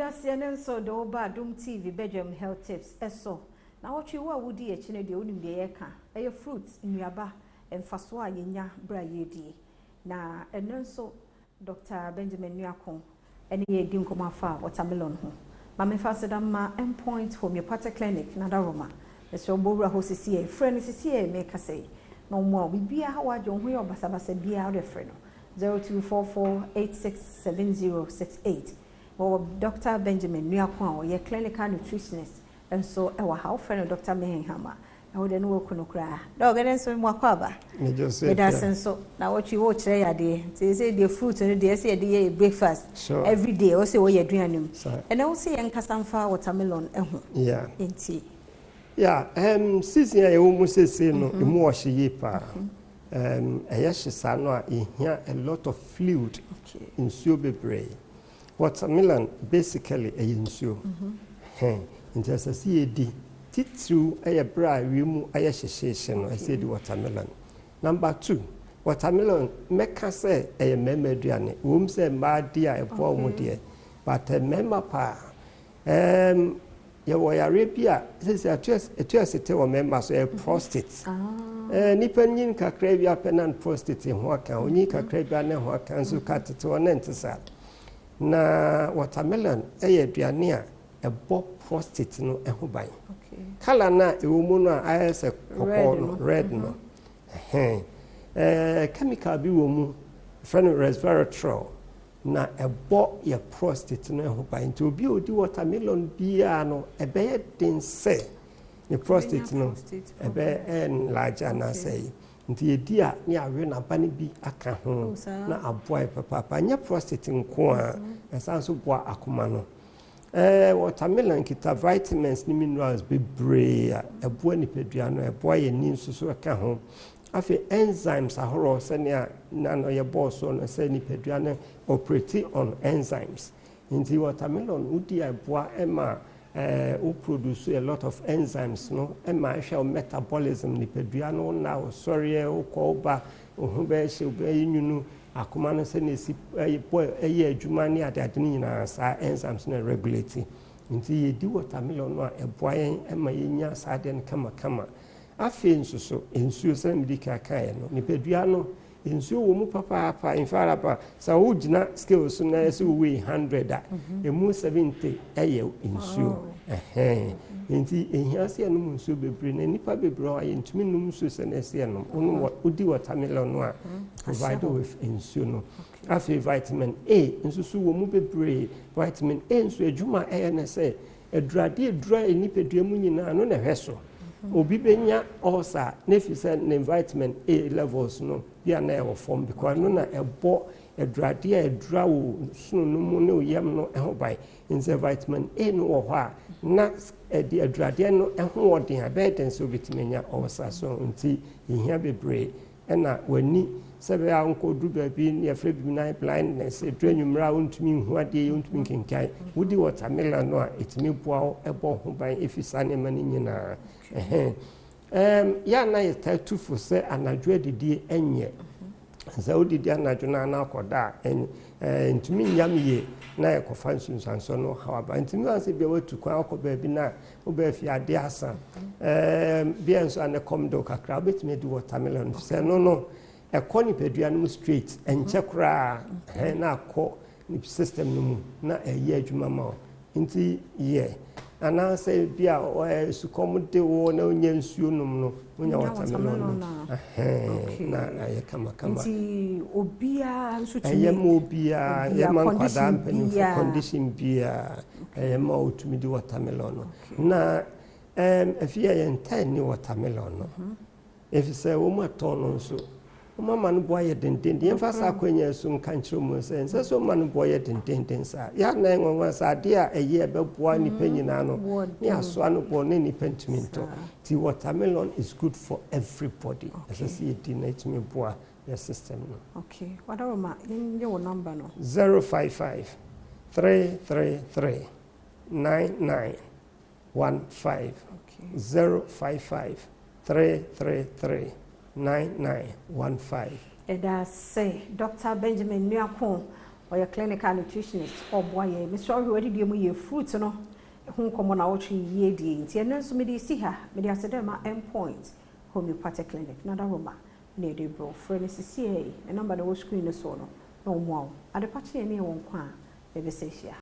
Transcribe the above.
Daseɛ no nso de wo ba Adom TV badwam health tips so. Nawɔtwe wo a wodi akyi no deɛ wonim deɛ yɛreka. Ɛyɛ fruit, nnuaba, mfasoɔ a yɛnya berɛ a yɛredie. Na ɛnnɛ nso Doctor Benjamin Nuako ne yɛn redi nkɔmmɔ afa watermelon ho. Ma memfa aseda mma Endpoint Homeopathic Clinic, Nadaroma. Mesrɛ wo bɔ wura hɔ sisiɛ, frɛ no sisiɛ merekasa yi na ɔmmoa wo. Biribiara ha w'adwene, wo ho yɛ wo basabasa biara wode frɛ no 0244 867068. Wɔwɔ Dɔkta Benjamin Nuako a ɔyɛ clinical nutritionist nso wɔ ha. Wofrɛ no Dɔkta Mehenham a, ɛhɔ deɛ ne waku no koraa. Dɔk, ɛnɛ nso mema wakɔ aba. Meda ase nso. Na wɔtwe wokyerɛ yɛ adeɛ. Nti sɛ deɛ fruit no deɛ ɛsɛ yɛde yɛ breakfast every day. Ɛwɔ sɛ wɔyɛ aduane mu. Ɛnɛ wo sɛ yɛnkasa mfa watermelon ho. Nti. Yeah, season a yɛwɔ mu seesei no, emu ɔhye yie paa. Ɛyɛ hye saa no a, yɛhia a lot of fluid, nsuo bebree. Watermelon basically ɛyɛ nsuo. Hɛn, nti ɛsɛ sɛ yɛdi. Titiriw ɛyɛ berɛ a wiem ayɛ hyehyeehye no, ɛsɛ yɛdi watermelon. Number two, watermelon mɛka sɛ ɛyɛ mmarima aduane. Wɔm sɛ mmaa di a ɛboa wɔn deɛ, but mmarima paa. Yɛwɔ yareɛ bi a sɛsɛ atu asete wɔ mmarima so, ɛyɛ prostate. Nipa nyin kakra bi apɛ na prostate ho aka, onyin kakra bi ne ho aka nso ka tete hɔ ne nte saa. Na watermelon ɛyɛ aduane a ɛbɔ prostate no ho ban. Colour no a ɛwɔ mu no a ayɛ sɛ kɔkɔɔ no, red no, ɛhɛn. Chemical bi wɔ mu, frɛ no resveratrol, na ɛbɔ yɛ prostate no ho ban. Nti obi a odi watermelon biara no, ɛbɛyɛ den sɛ ne prostate no ɛbɛyɛ enlarge anaasɛ yi. Nti yɛdi a ne awe n'aba no bi aka ho na aboa yɛ papaapa. Nyɛ prostate nko a, ɛsan so boa akoma no. Watermelon kita vitamins ne minerals bebree a ɛboa nipadua no, ɛboa yɛn ni nso so ɛka ho. Afei enzymes ahorow sɛnea nano yɛbɔɔ so no sɛ nipadua no operate on enzymes. Nti watermelon wodi a ɛboa ɛma wo produce a lot of enzymes no ɛma ɛhwɛ wo metabolism, nipadua no na wo sɔreɛ, wokɔ woba, wo ho bɛyɛ hye, wobɛyɛ nwunu, akoma no sɛnea ɛsi bɔ ɛyɛ adwuma ne adeade no nyinaa, saa enzymes no regulate. Nti yɛdi watermelon no a, ɛboa yɛn ɛma yɛnya saa adeɛ no kamakama. Afei nso so nsuo, sɛ mede ka kaeɛ no, nipadua no nsuo wɔ mu papaapa. In fact, apa sɛ wogyina scale so na ɛsɛ wo weigh 100 a, ɛmu 70 ɛyɛ nsuo. Ɛhɛn, nti ehia sɛ yɛnom nsuo bebree, na nipa bebree hɔ a yɛntumi nom nsuo sɛ na ɛsɛ yɛnom. Wonom, wodi watermelon no a, provide with nsuo no. Afei vitamin A nso so wɔ mu bebree. Vitamin A nso adwuma ɛyɛ ne sɛ adurade adura nipadua mu nyinaa no na ɛhwɛ so. Obi bɛnya ulcer ne fi sɛ ne vitamin A levels no bi a na ɛwɔ fam, because no na ɛbɔ adurade a adura wɔ nsono no mu ne yam no ho ban. Nti vitamin A no wɔ hɔ a, na ɛde aduradeɛ no ho ɔden a bɛyɛ den sɛ obɛtumi anya ulcer so. Nti ehia bebree. Ɛna w'ani sɛ bɛyɛ a nkɔduru baabi ne yɛfrɛ bibi night blindness, ɛduru anwummerɛ a wontumi nhu adeɛ yɛ, wontumi nkenkan, wodi watermelon no a, ɛtumi boa wo ɛbɔ ho ban ɛfi saa nneɛma no nyinaa. Ɛhɛn, yɛ a na yɛtaa tu fo sɛ anadwo adidie ɛnyɛ sɛ wodidi anadwo no ana akɔda a ntumi nyam yie na yɛkɔfa nsunsuansoɔ no haw aba. Ntumi wa sɛ bia watu kwan akɔ baabi na wobɛɛ fi adeɛ asa, bia nso a ne kɔm de wo kakra, wobɛtumi adi watermelon sɛ no ɛkɔ nipadua no mu straight, ɛnkyɛ koraa ɛhɛn na akɔ system no mu na ɛyɛ adwuma ma wo. Nti yɛ anaasɛ bi a sukɔm de wo na wonya nsuo nom no, wonya watermelon no ɛhɛn na ayɛ kamakama. Nti obiara nso tumi ɛyɛ ma obiara, ɛyɛ ma nkwadaa, mpanimfoɔ, condition biara ɛyɛ ma wotumi di watermelon no. Na afei a yɛntaa ni watermelon no ɛfiri sɛ wɔn atɔn no nso wɔn ama no boa yɛ dendenden. Yɛmfa saa akɔnya so nka nkyerɛ mu sɛ nsɛ sɛ ɔma no boa yɛ dendenden saa. Yɛ anan nwanwa sɛ adeɛ a ɛyɛ ɛbɛboa nipa nyinaa no ne asoa no boɔ ne nipa ntumi ntɔ. Nti watermelon is good for everybody. Ɛsɛ sɛ yɛdi na ɛtumi boa yɛ system no. Okay, wadaroma, yɛnyɛ wo number no. 055 333 9915. 055 333 9915. Ɛda sɛ Dr Benjamin Nuako. Ɔyɛ clinical nutritionist, ɔboa yɛn. Mesrɛ wo, hwɛ w'adidie mu yɛ. Fruit no ho nkɔmmɔ na wɔtwe yie die, nti ɛno nso mede si ha. Mede ase dɛ ma Endpoint Homeopathic Clinic na Daroma na yɛde brɛ. Frɛ no sisiɛ, ne number na ɛwɔ screen no soɔ no, na ɔmmoa wo. Adepa kyeɛ ne yɛwɔ nkwa a yɛbɛsɛ ahyia.